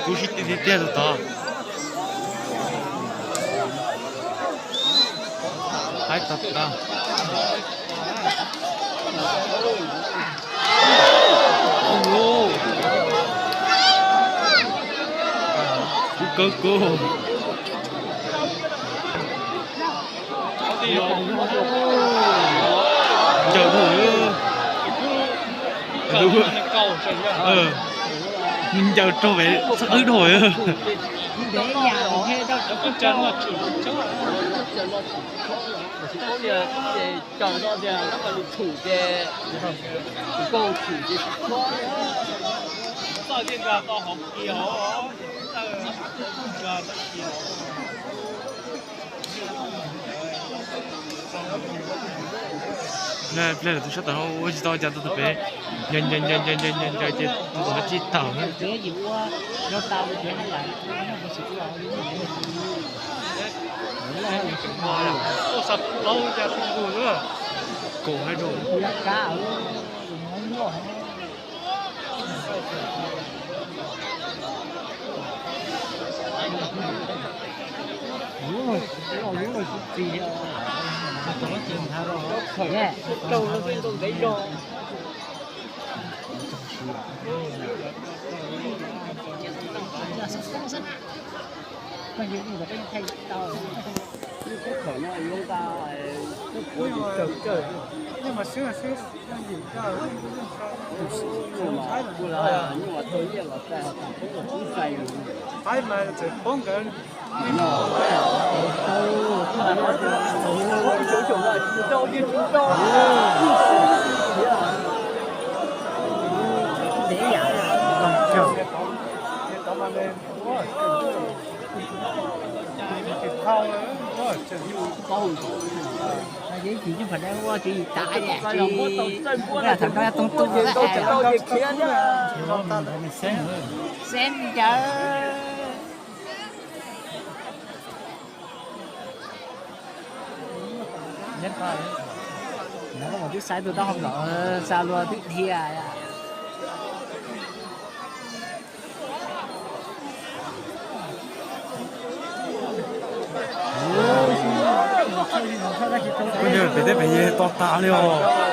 Lub sib tw tiag tiag tus tod. Haib tag tag. Kub kawg kub. Ncaws dhau. Nws ncaws raug pem txhab qwb dhau. Pliag lawm tus sab tom no ua tsis tau cas, tus tom pem ncaws ncaws ncaws ncaws ncaws ncaws ces tus tom no tsis tawm na. Kaum hais rau. Ces ib chim nyuj phav dab ua ces yim tas yam tsis, thaum no toog tu xeeb ncawd. Twb saib tus taub hau nplom xa luag twb dhia. Pem teb pem yeg to tas li os.